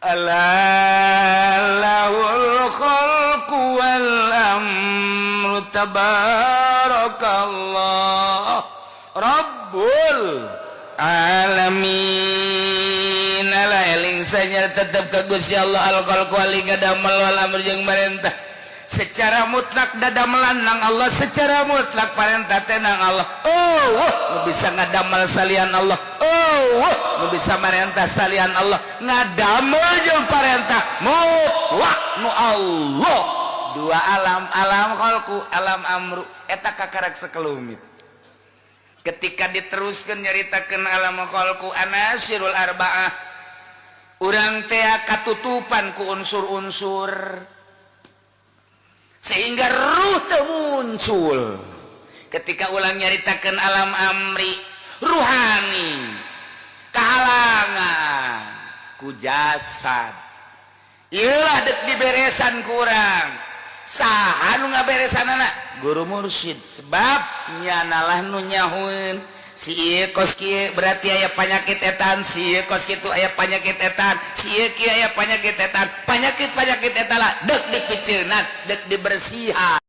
Ala lahul khalqu wal amru, tabarakallah rabbul alamin. Ala, eling sanya tetep ka Gusti Allah. Al khalqu ali ngadamel, wal amru jeung marentah secara mutlak dadamelan nang Allah, secara mutlak parentah teh nang Allah. Oh, wah, nu bisa ngadamel salian Allah. Oh, wah, nu bisa marentah salian Allah. Ngadamel jeung parentah mutlak nu Allah. Dua alam, alam khalqu, alam amru, eta kakarak sekelumit. Ketika diteruskan nyaritakeun alam khalqu, anasirul arba'ah, urang teh katutupan ku unsur-unsur sehingga ruh teu muncul. Ketika ulang nyaritakeun alam amri, ruhani kahalangan ku jasad. Iyalah, dek diberesan kurang saha nu ngaberesanana? Guru mursyid, sebab nyanalah nu nyahueun si ieu kos kieu berarti aya panyakit etan, si ieu kos kitu aya panyakit etan, si ieu kieu aya panyakit etan. Panyakit-panyakit eta lah dek dipiceunan, dek dibersihan.